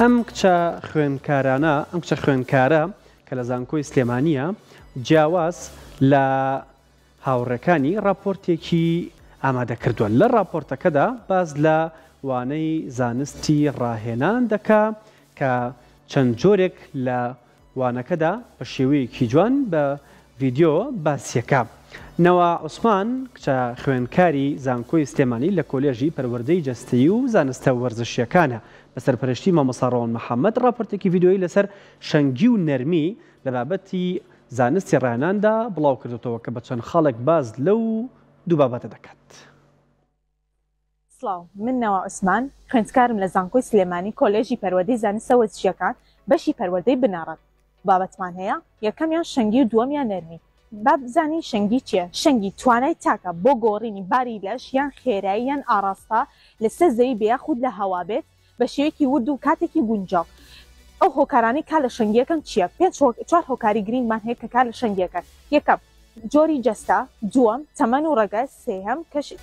ئەم کچە خوێندکارانە، ئەم کچە خوێندکارە کە لە زانکۆی سلێمانییە، جیاواز لە هاوڕێکانی ڕاپۆرتێکی ئامادە کردووە. لە ڕاپۆرتەکەدا باس لە وانەی زانستی ڕاهێنان دەکا کە چەند جۆرێک لە وانەکەدا بە شێوەیەکی جوان بە ڤیدیۆ باسیەکە. نەوا عوسمان، کچە خوێندکاری زانکۆی سلێمانی لە کۆلێژی پەروەردەی جەستەیی و زانستە وەرزشییەکانە، بە سەرپەرشتی مامۆستا ڕەوەند محەمەد ڕاپۆرتێکی ڤیدیۆیی لەسەر شەنگی و نەرمی لە بابەتی زانستی ڕاهێناندا بڵاوکردۆتەوە کە بە چەند خاڵێک باس لەو دوو بابەتە دەکات. سڵاو، من نەوا عوسمان، خوێندکارم لە زانکۆی سلێمانی کۆلێژی پەروەردەی زانستە وەرزشییەکان بەشی پەروەردەی بنەڕەت. بابەتمان هەیە، یەکەمیان شەنگی و دووەمیان نەرمی. با بزانین شەنگی چییە؟ شەنگی توانای تاکە بۆ گۆڕینی باری لەش یان خێرایی یان ئاڕاستە لەسەر زەوی بێ یاخود لە هەوا بێت بە شێوەیەکی ورد و کاتێکی گونجاو. ئەو هۆکارانەی کار لە شەنگییەکەن چییە؟ پێنج چوار هۆکاری گرینگمان هەیە کە کار لە شەنگییەکەن، یەکەم، جۆری جەستە، دووەم، تەمەن و ڕەگەز، سێیەم،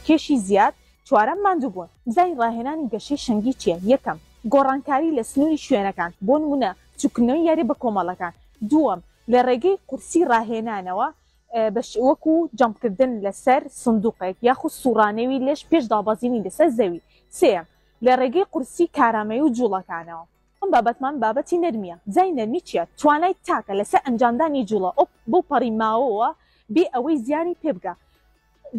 کێشی زیاد، چوارەم، ماندووبوون. بزانین ڕاهێنانی گەشەی شەنگی چییە؟ یەکەم، گۆڕانکاری لە سنووری شوێنەکان، بۆ نموونە بچووککردنەوەی یارییە بەکۆمەڵەکان. دووەم، لە ڕێگەی قورسی ڕاهێنانەوە بە وەکو جەمپکردن لەسەر سندوقێک یاخود سوڕانەوی لەش پێش دابەزینی لەسەر زەوی. سێیەم، لە ڕێگەی قورسی کارامەیی و جوڵەکانەوە. ئەم بابەتمان بابەتی نەرمییە. جای نەرمی چییە؟ توانای تاکە لەسەر ئەنجامدانی جوڵە ئۆپ بەو پەڕی ماوەوە بێ ئەوەی زیانی پێ بگا.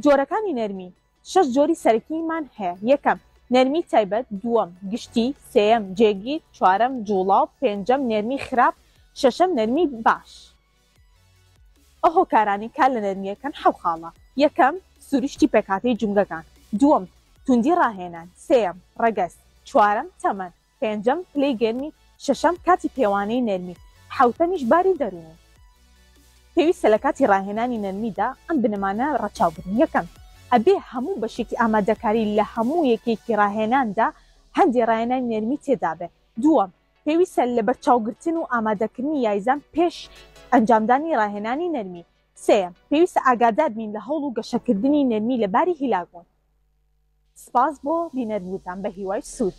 جۆرەکانی نەرمی، شەش جۆری سەرەکیمان هەیە، یەکەم، نەرمی تایبەت، دووەم، گشتی، سێیەم، جێگیر، چوارەم، جوڵاو، پێنجەم، نەرمی خراپ، شەشەم، نەرمی باش. ئەو هۆکارانەی کار لە نەرمییەکەن حەو خاڵە، یەکەم، سروشتی پێکهاتەی جومگەکان، دووەم، توندی ڕاهێنان، سێیەم، ڕەگەز، چوارەم، تەمەن، پێنجەم، پلەی گەرمی، شەشەم، کاتی پێوانەی نەرمی، حەوتەمیش باری دەروونی. پێویستە لە کاتی ڕاهێنانی نەرمیدا ئەم بنەمانە ڕەچاو بکرێن، یەکەم، ئەبێ هەموو بەشێکی ئامادەکاری لە هەموو یەکەیەکی ڕاهێناندا هەندێ ڕاهێنانی نەرمی تێدابێ. دووەم، پێویستە لەبەرچاوگرتن و ئامادەکردنی یایزان پێش ئەنجامدانی ڕاهێنانی نەرمی. سێیەم، پێویستە ئاگادار بین لە هەوڵ و گەشەکردنی نەرمی لە باری هیلاکبوون. سپاس بۆ بینەربووتان بە هیوای سوود.